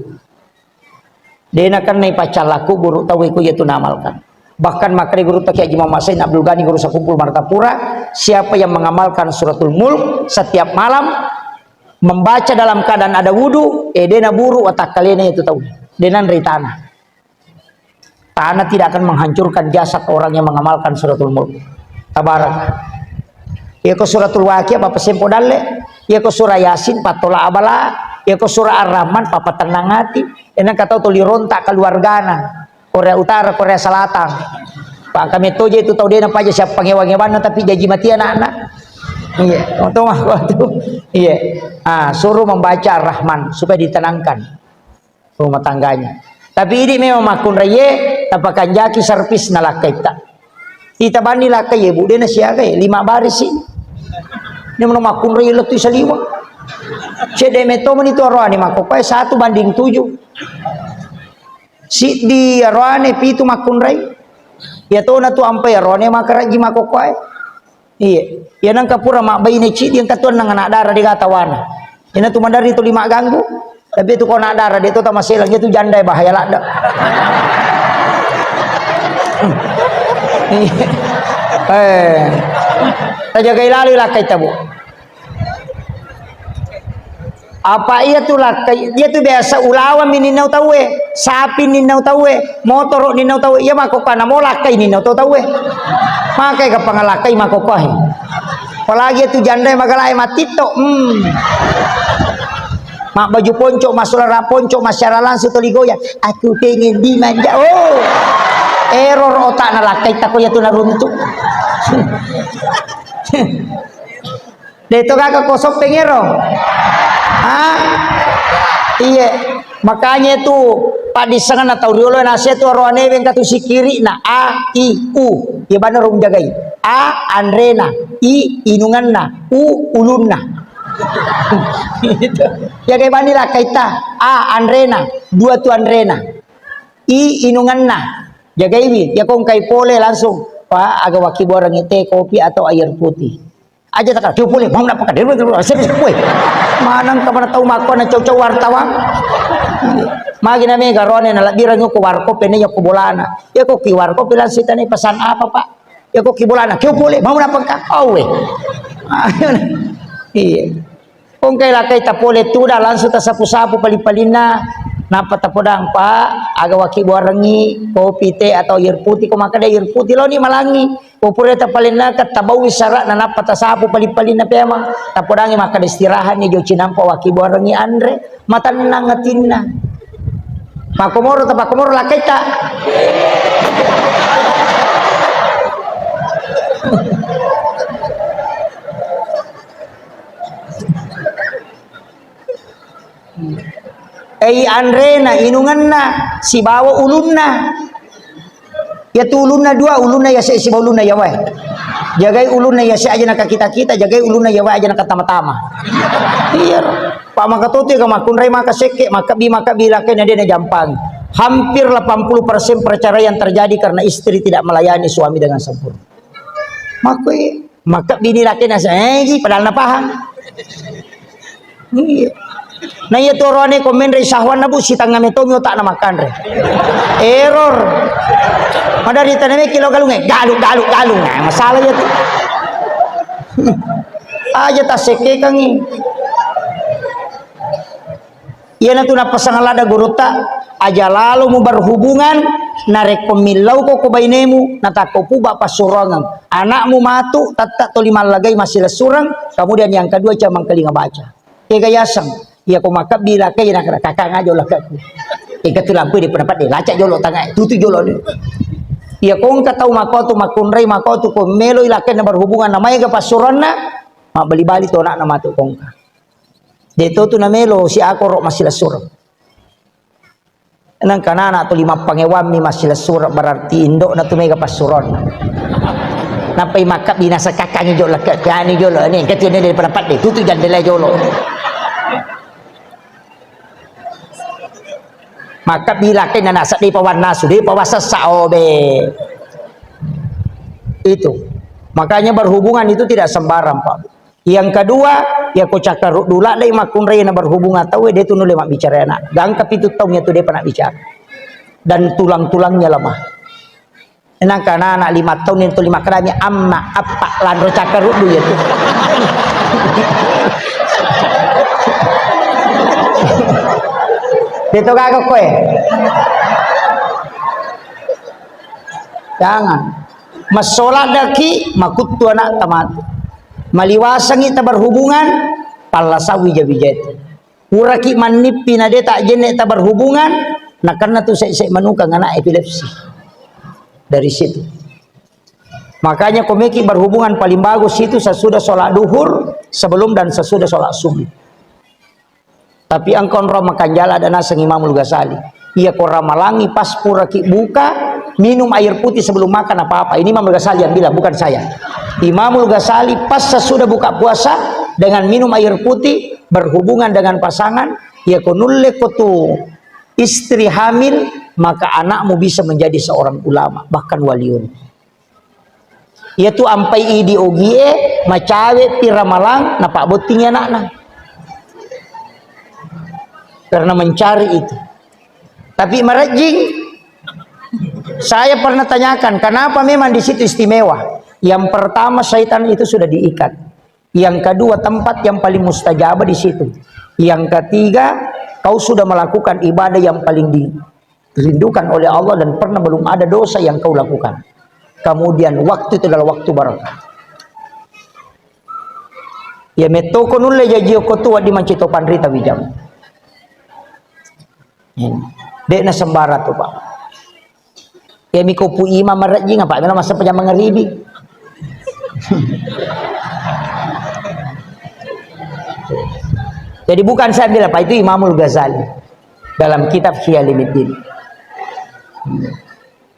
De' nakennai paccalla kuburu tau iko iya tu namalkan. Bahkan makkeda guru ta Kiai Haji Muhammad Said Abdul Ghani guru sakumpul Martapura, siapa yang mengamalkan Suratul Mulk setiap malam, membaca dalam keadaan ada wudu, eh, de' naburu watakkalena itu tau. De' nanrei tanah. Tanah tidak akan menghancurkan jasad orang yang mengamalkan Suratul Mulk. Tabarak. Iyako Suratul Waqiah, papa sempo dalle. Iyako surah Yasin, patola abala. Iyako surah Ar-Rahman, papa tenang hati. Enang katau tuli rontak keluargana. Korea Utara, Korea Selatan. Pak, kami toje itu tau dena paja siapa ngewa-ngewanna, tapi jaji mati anakna. Iya, untung aku tuh. Iya. Ah, suruh membaca Ar-Rahman supaya ditenangkan rumah tangganya. Tapi idi memang makkunraie, tapakanjaki servis na lakkaitta. Ita bani lakkai, Bu, dena siaga, lima baris sih. Ini mau makkunrai lettu saliwa. Cedde metto meni tu aroane makkokoe satu banding tujuh. Siddi aroane pitu makkunrai. Ya tona tu ampai aroane makarajji makkokoe. Iya. Iya nangka pura mabbaine ciddi engka tu nang anak dara de' gatawana. Ina tu madari tu lima ganggu. Tapi tu ko anak dara de' tu tamaselang, iya tu janda bahaya ladda. Iya. Eh. Tajagai lalu lakkai tabu. Apa iya tu lakkai, iya tu biasa ulawang mi ninnau tauwe, sapi ninnau tauwe, motoro ninnau tauwe, iya makkokkoe namo lakkai ninnau to tauwe. Makai kapang lakkai makkokkoe. Apalagi itu janda magalae matitto. Hmm. Mak baju ponco, masalah ponco, masyarakat langsung toli goyang. Aku pengen dimanja. Oh. Error otakna lakkai tako iya tu naruntu. De' to gaga kosong pengero. Ah? Iye. Makanya itu paddissengenna tau riolo nase tu aroane wengka tu sikiri'na. A, I, U. Iya bana rung jagai. A, anrena. I, inunganna. U, ulunna. Itu. Jagai bani lakkaita. A, anrena. Dua tu anrena. I, inunganna. Jagaiwi. Iya ko engkai pole langsung. Pak, aga wakibuarengngi teh, kopi atau air putih. Aja takal, kio pole, mau napa kaderu, serius, weh. Manang ka mana tau makko na cau-cau wartawan. Magi na mega rone na labbirang ko warkop, pene ko bolana. Iya ko ki warkop bilang sitane pesan apa, Pak? Iya ko ki bolana, kio pole, mau napa ka? Oh, weh. Iya. Kongkai lakkai tapole tuda langsung tasapu-sapu pali-palinna. Napa tapodang, Pak? Aga waki buarengi kopi, teh atau air putih, ko makkeda air putih loni malangi. Ko pura tapalennakeng, tabaui sara'na, nappa tasapu pali-palinna pemeng. Tapodangi makkeda, istirahatni jo cinampa waki buarengi anre, matennang atinna. Makkomoro, tapakkomoro lakkaitta. Ei anrena, inungenna, sibawa ulunna. Iyatu ulunna dua, ulunna yase sibawa ulunna yawae. Jagai ulunna yase aja nakakita-kita, jagai ulunna yawae aja nakatama-tama. Iya. Pak maka totu ya makkunrai maka sekke, maka bi, maka bi lakai na dena jampang. Hampir delapan puluh persen perceraian terjadi karena istri tidak melayani suami dengan sempurna. Makoi, maka bini laki nasa, eh, ji, padahal na paham. Iya. Nah, iya tu oroane ko menre syahwanna, Bu, sitanga metomi otakna makkanre. Error. Padahal ritanameki lo galungnge, galung, galung, galung. Nah, masalah iya tu. Aja tasekkekangi. Iyanatu nappasang ladda gurutta, aja lalo muberhubungan, narekko millauko ko bainemu, natakko puba passuroangeng. Anakmu matu, tette toli mallagai massilessureng, kemudian yang kedua, cemangkelinga baca. Kega yaseng, iya ko makkebbi lakkai, nakana, "Kakang aja lakkaku." Ega tu lampui di pendapat de, lacak jolo tangai, tutu jolo de. Iya ko engka tau makotu, makkunrai makotu, ko meloi lakkainna berhubungan, namaega passuroanna, mabbali-bali to anakna matu ko engka. De to tu namelo si akoro massilessureng. Nengka nana tuli mappangewammi massilessureng, berarti indokna tu mega passuronna. Nappai makkabbi nasakakkangi jolo, lekke, yani jolo, ni, kecil ni daripada padde, tutu jandela jolo. Makkabbi lakkainna nasa, depa wannasu, depa wasessa, obe. Itu. Makanya berhubungan itu tidak sembarang, Pak. Yang kedua, ya ko cakkaruddu ladde makkunrai na berhubungan tau, de tu nulle mabbicara anak. Gangka pitu taung itu de pernah bicara. Dan tulang-tulangnya lemah. Nangka anak lima tahun itu lima kerami amma apa lanro cakkaruddu ya tu. Itu kagak kowe. Jangan. Massola daki, makuttu anak tamatu. Maliwasangi taberhubungan, palla sawi jawi jati. Puraki mannippi na de tak jenne taberhubungan, nakenna tu sek-sek manukang anak epilepsi. Dari situ. Makanya komeki berhubungan paling bagus itu sesudah sholat duhur, sebelum dan sesudah sholat subuh. Tapi engkau onrong makanjala ada naseng Imamul Ghazali. Iya ko ramalangi pas puraki buka, minum air putih sebelum makan apa-apa. Ini Imamul Ghazali yang bilang, bukan saya. Imamul Ghazali pas sesudah buka puasa dengan minum air putih, berhubungan dengan pasangan, iya ko nulle ko tu istri hamil, maka anakmu bisa menjadi seorang ulama, bahkan waliun. Iyatu ampai idi ogie, macawe pi ramalang, napabbottingi anakna. Karena mencari itu. Tapi marejjing, saya pernah tanyakan, kenapa memang di situ istimewa? Yang pertama, syaitan itu sudah diikat. Yang kedua, tempat yang paling mustajab di situ. Yang ketiga, kau sudah melakukan ibadah yang paling dirindukan oleh Allah dan pernah belum ada dosa yang kau lakukan. Kemudian, waktu itu adalah waktu barokah. Ya, mettoko nulle jaji okko tu waddi mancito panrita wijang. Ini. Dek na sembara tu, Pak. Ya, miko pu imam marejjing, apa melo masa pejam mangaribi. Jadi bukan saya bilang, Pak, itu Imamul Ghazali dalam kitab Ihya Ulumuddin.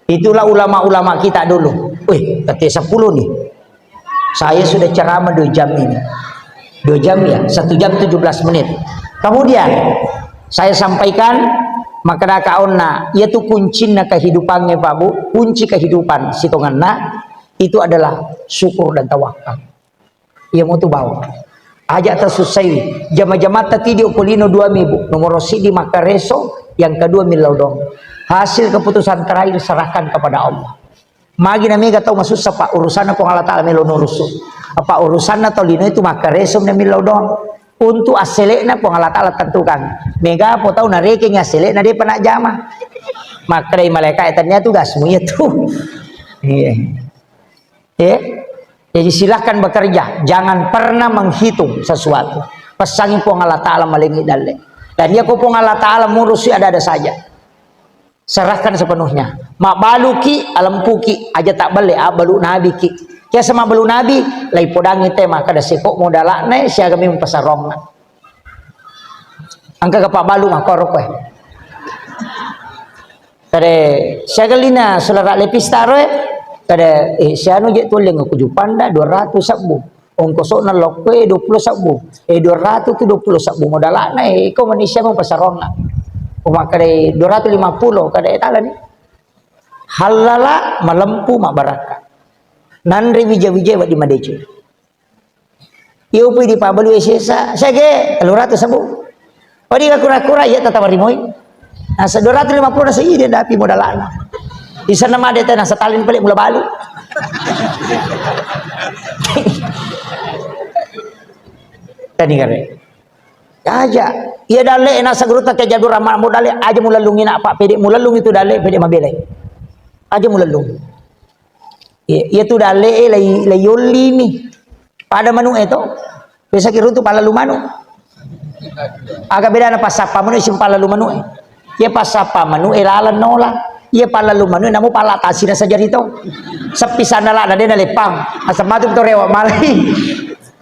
Itulah ulama-ulama kita dulu. Wih, tadi sepuluh nih. Saya sudah ceramah dua jam ini. Dua jam ya, satu jam tujuh belas menit. Kemudian, saya sampaikan, maka daka onna, yaitu kuncinna kehidupannya, Pak Bu, kunci kehidupan sitonganna, itu adalah syukur dan tawakal. Iya mutu bawang. Aja tasussai. Jama-jamatta tidi okolino dua mibu. Nomor sidi makkareso, yang kedua millau dong. Hasil keputusan terakhir serahkan kepada Allah. Magi na mega tau masussa, Pak, urusanna Puang Allah Taala melo nurusu. Apa urusanna tau lino itu makkareso na millau dong. Untuk asselekna Puang Allah Taala tentukan. Mega po tau narekeng asselekna de pernah jama. Makkedai malaikat, "Tania tugasmu ya tu." Iya. Ya. Jadi silahkan bekerja, jangan pernah menghitung sesuatu. Pesangi Puang Allah Taala malengi dalle. Dan iya ko Puang Allah Taala murusi ada-ada saja. Serahkan sepenuhnya. Mabbaluki, alempuki, aja tak belle, abbalu nabi ki. Kiasa mabbalu nabi, lai podangi te makkada seko modalakna siaga memang pasarongna. Engka kapabbalu makkoro koe. Kade siaga lina sulara lepis taro e. Kade, eh, sianu je tulleng ku jupanda dua ratus sebbu. Ongkosokna lokko e dua puluh sebbu. Eh, dua ratus tu dua puluh sebbu modalakna, eh, iko manusia mau pasarongna. Umakkade dua ratus lima puluh, kade talani. Hallala malempu mabarakka. Nanre wija-wija di madece. Iya upui dipabbalu sesa, sege, tellu ratu sebbu. Odi kura-kura, iya tatawa rimoi. Nasa dua ratus lima puluh nasa iya dia dapi modalana. Isanna made tena satalin pale mula balu. Tani kare. Aja. Iya dalle nasa guru tak jadu rama modale aja mulallungi nak pak pede mulallungi tu dalle pede mabelai. Aja mulallungi. Iya, iya tu dalle e lai, lai yolli mi. Pada manu e to. Biasa ki runtu pallalu manu. Aga bedana passappa manu e sing pallalu manu e. Iya passappa manu e laleng nola. Iya pallalu manu e namu pala tasina sajari to. Seppi sandala na dena leppang. Asam matu to rewa malai.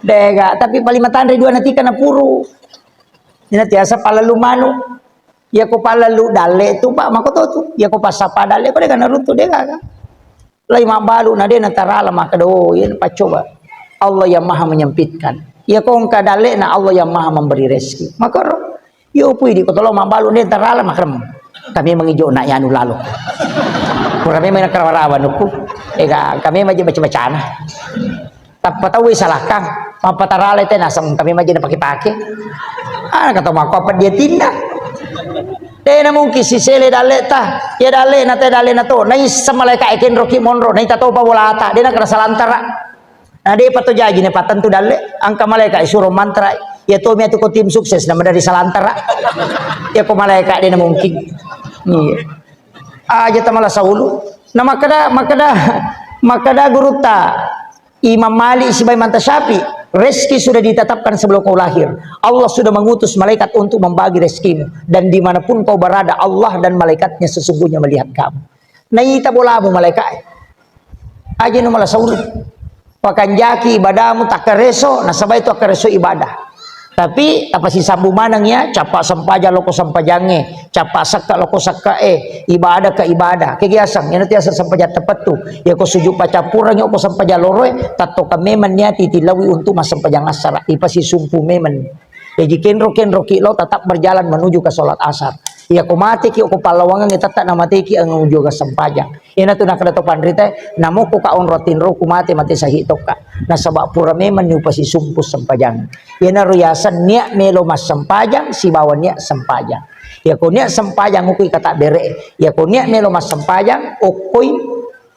Dega, tapi paling matanre dua natika na puru. Ina tiasa pallalu manu. Iya ko pallalu dalle tu, Pak, makoto tu. Iya ko passappa dalle ko dega naruntu dega kan. Lai mabbalu na de natarala makkada, oh, iya paccoba. Allah yang Maha menyempitkan. Iya ko engka dalle na Allah yang Maha memberi rezeki. Makoro. Iya upui di ko tolo mabbalu de tarala makrem. Kami mengijo nak yanu lalo. Kurang memang karawa-rawa nuku. Ega kami maji baca-bacana. Tappa tau salahkang, mappatarale te naseng kami maji napake-pake. Ah, kata mako apa dia tindak. Dena mungkin sisele dalle ta. Ya dalle na te dalle na to. Naissa malaika e kenroki monro, naita topa bolata. Dena kena salantara. Nah, depa to jaji ne pattentu dalle, angka malaika isuro mantra. Ya to mi atu ko tim sukses nama dari salantara. Ya ko malaika dena mungkin. Iya. Aja tamala saulu. Nah, makkeda, makkeda, makkeda gurutta Imam Malik sibawa Imam Syafi'i, rezeki sudah ditetapkan sebelum kau lahir. Allah sudah mengutus malaikat untuk membagi rezekimu. Dan dimanapun kau berada, Allah dan malaikatnya sesungguhnya melihat kamu. Naita bolamu malaika e. Aja nu mala saulu. Pakanjaki ibadamu takkareso, nasaba itu akkareso ibadah. Tapi apa sisambu maneng ya, capa sempajang loko sempajangnge, capa sekka loko sekka e, ibadah ke ibadah. Kegiasang, ina tiasa sempajang tepettu. Ya ko sujud pacappureng, ya ko sempajang loroe, tattoka memang niati tilawi untuk massempajang assara. Ipasisumpu memang. Jaji kenro-kenro ki lo tetap berjalan menuju ke sholat asar. Iya ko mate ki ko pallawangan tetap na mate ki menuju ke sempajang. Ina tu nakada to panrita, namo ko ka onro tinro ku mate mate sahih tokka. Nasaba pura memang ni upasisumpu sempajang. Ina ro yaseng niat melo massempajang sibawa niat sempajang. Iya ko niat sempajang ukui kata bere. Iya ko niat melo massempajang okoi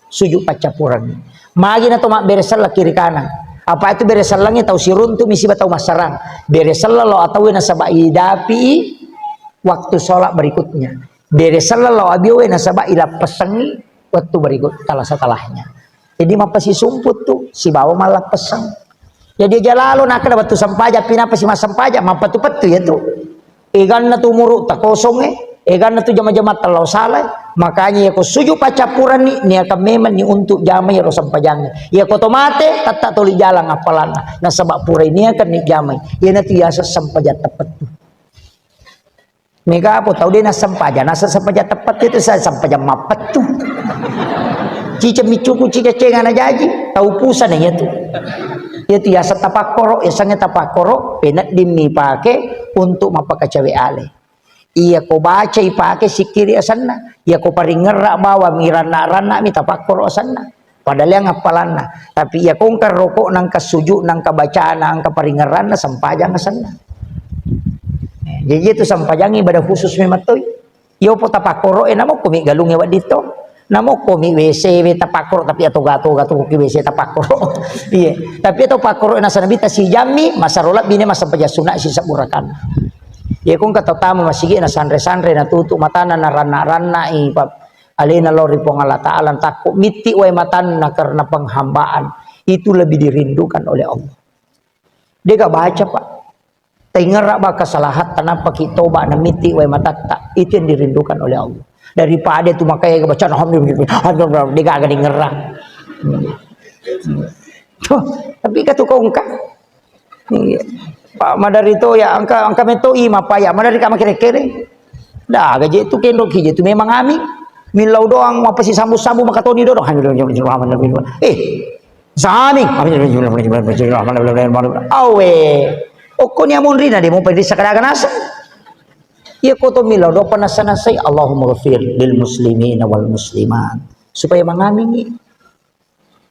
sujud paccappureng. Magi na to mabbere selleng kiri kanan. Apa itu bere sellengnge tau siruntu mi siba tau massarang. Bere selleng lo atau nasaba idapi waktu sholat berikutnya. Bere selleng lo abiowe nasaba ilappessengngi waktu berikut tala setelahnya. Jadi mappasisumpu tu sibawa mallappesseng. Jadi aja lalo nakkeda wettu sempajang, pinapa si massempajang, mappettu-pettu ya tu. Eganna tu umuru takosongnge, eganna tu jama-jama tellau salai, makanya ya ko sujud paccappurenni, niakan memang ni untuk jamai ro sempajangnge. Ya ko to mate, tetta toli jalang appalanna, nasaba purai niakan ni jamai. Iyana tu yaseng sempajang teppettu. Mega apa tau de nassempajang, nasa sempajang teppettu itu saya sempajang mappettu. Ciceng miccuku ciceng cengana jaji, tau pusana ya tu. Ya tu yaseng tapakkoro, yasengnge tapakkoro, penedding mi pake untuk mappakacawe ale. Iya ko baca ipake sikkiri asenna. Iya ko paringerra bawang mi ranna-ranna mi tapakkoro asenna. Padahal yang appalanna. Tapi iya ko engka rokok nangka sujud nangka bacana angka paringerranna sempajang asenna. Jadi itu sempajang ibadah khusus memang toi. Iyo po tapakkoro e namo ko mi galung e wedding to. Namo ko mi W C we tapakkoro tapi atoga-toga tu ki W C tapakkoro. Iya. Tapi atau pakkoro e nasana bita sijammi masaro lebbi ne massempajang sunna sisebbu rakaat. Iya ko engka tau tama masigi na sanre-sanre na tutu matana na ranna-ranna i pa alena lao ri Puang Allah Taala takko mitti wae matanna karena penghambaan itu lebih dirindukan oleh Allah. Dia gak baca, Pak. Taingerra ba kesalahatta nappa ki toba na mitti wae matatta. Itu yang dirindukan oleh Allah. Daripada tu makanya baca alhamdulillah, alhamdulillah, dia gak ada dengerra. Tuh, tapi katu kongka. Iya. Pak madari to ya angka angka meto i mapa ya madari ka makere-kere. Dah gaje tu kenro kije tu memang ami. Millau doang apa si sambu-sambu makatoni doang. Eh, sami. Awe. Okko ni amonrina de mo perisa kadaga naseng. Iya ko to millau doang panasa-nasai Allahumma ghafir lil muslimina wal muslimat. Supaya mangamingi.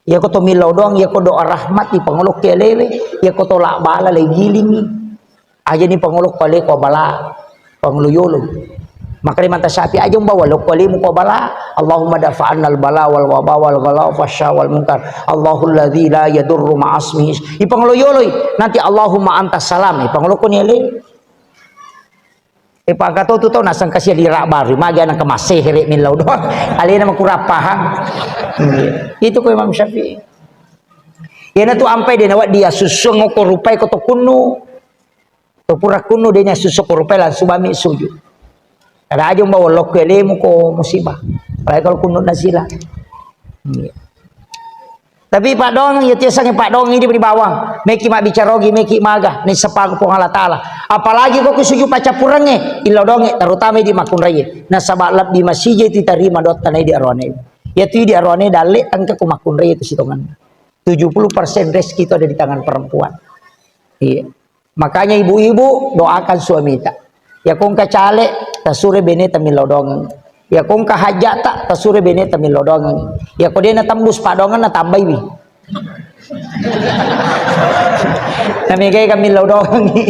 Iya ko to millau doang, iya ko doa rahmat di pangolokki alewe, iya ko to la bala le gilingi. Aja ni pangolokko ale ko bala, pangolo yolo. Maka di mata sapi aja umbawa lokko alemu ko bala. Allahumma dafa'annal bala wal waba wal ghala fasya wal munkar. Allahul ladzi la yadurru ma'asmihi. I pangolo yolo nanti Allahumma antas salam. I pangolokko ni ale. E, pakato tu tau naseng kasi lira baru, magi anak kemaseh re millau doang. Alena makurang paham. Itu ko Imam Syafi'i. Iyana tu ampai de nawa dia susuang ko rupai ko to kunnu. To pura kunnu de nya susu ko rupai langsung bami sujud. Kada aja umbawa lokko alemu ko musibah. Apalagi kalau kunnu nasila. Iya. Tapi paddoangeng, iya tiasangnge paddoangeng idi di bawang. Meki mabbicara ogi, meki maga, ni sepaku Puang Allah Taala. Apalagi ko ku sujud paccappurengnge, illau doangnge, terutama di makkunraie. Nasaba lebbi masija itu tarima dotta na idi aroane. Iya tu idi aroane dalle tengka ku makkunraie tu sitongenna. Tujuh puluh persen rezeki itu ada di tangan perempuan. Iya. Makanya ibu-ibu doakan suamita. Ya ko engka caleg, tasure beneta millau doang. Iya ko engka hajja'ta, tasuro beneta millau doangengngi. Iya ko de' natembus paddoangenna, tambaiwi. Namegai ka millau doangengngi.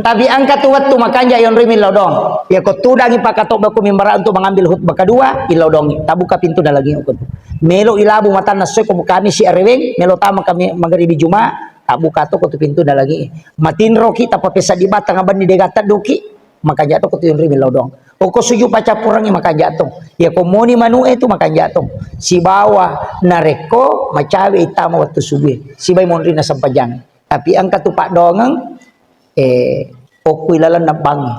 Tapi engka tu wettu makanja' yonroi millau doang. Iya ko tudangngi pakkatobba ko mimbara'e untuk mengambil khutbah kedua, illau doangngi. Tabuka pintu dalangi ko tu. Melo ilabu matanna soi ko kami si areweng, melo tama kami magaribi Juma, tabuka to ko tu pintu dalangi. Matinroki tappa pesaddi batang abanni de' gatta doki. Makanja' to ko tu yonroi millau doang. Okko suju paccappurengngi makanja' to. Iya ko moni manu'e tu makanja' to. Sibawa narekko macawe' ittama wettu subue. Sibawa monrinna sempajang. Tapi engka tu paddoangeng, eh, okko ilalenna bangngi.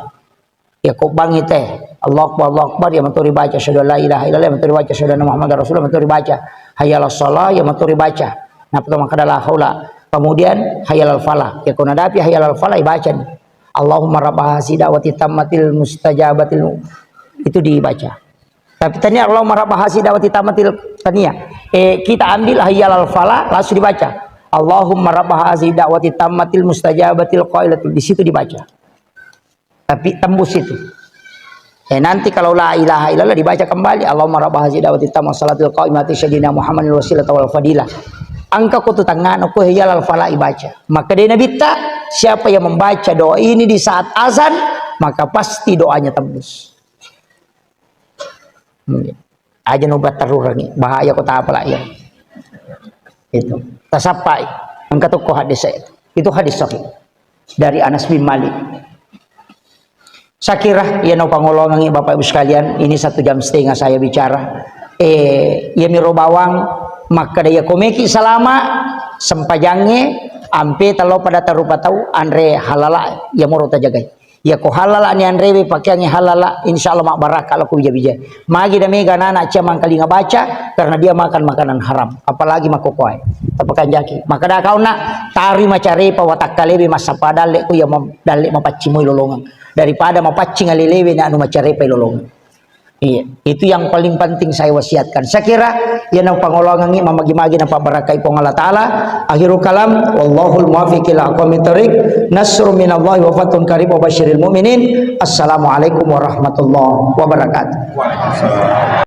Iya ko bangngi te. Allahu Akbar, Allahu Akbar, iya mato ribaca, asyhadu an la ilaha illallah, iya mato ribaca, asyhadu anna Muhammadar Rasulullah, iya mato ribaca. Hayya 'alas shalah, iya mato ribaca. Nappa to makkeda la haula. Kemudian hayya 'alal falah. Iya ko nadapi hayya 'alal falah, ibacani. Allahumma rabba hazihi da'wati tammatil mustajabatil mu-, itu dibaca. Tapi tania Allahumma rabba hazihi da'wati tammatil, tania. Eh, kita ambil hayya 'alal falah, langsung dibaca. Allahumma rabba hazihi da'wati tammatil mustajabatil qailatil, di situ dibaca. Tapi tembus itu. Eh, nanti kalau la ilaha illallah dibaca kembali, Allahumma rabba hazihi da'wati tammah salatil qa'imati sayyidina Muhammadin wasilata wal fadilah. Engka ko tu tangngana ko hayya 'alal falah ibaca. Maka dari Nabitta, siapa yang membaca doa ini di saat azan, maka pasti doanya tembus. Hmm. Aja no batterurangi, bahaya ko tapala iya. Itu. Tasappai. Engka tokko hadis saya. Itu hadis sahih. Dari Anas bin Malik. Saya kira, iya no pangolongangi Bapak Ibu sekalian, ini satu jam setengah saya bicara. Eh, iya miro bawang, makkeda iya ko meki salama, sempajangnge, ampe talo pada tarupa tau, anre halala, iya moro tajagai. Iya ko halala ni anrewe, pakeangnge halala, insya Allah mabbaraka lako bija-bija. Magi da mega nana cia mangkalinga baca, karena dia makan makanan haram. Apalagi makkokoe. Tapakanjaki. Makkeda kaunna, tari macarepa watakkalewe massappa dalle ko iya ma-, dalle mapaccing moi lolongeng. Daripada mapaccing alelewe na anu macarepa lolongeng. Iya, itu yang paling penting saya wasiatkan. Saya kira, iya na pangolongangi mamagi-magi na pabarakai Puang Allah Ta'ala. Akhirul kalam, wallahul muwaffiq ila aqwamit thariq. Nasrun minallahi wa fathun qarib wa basyiril mu'minin. Assalamualaikum warahmatullahi wabarakatuh.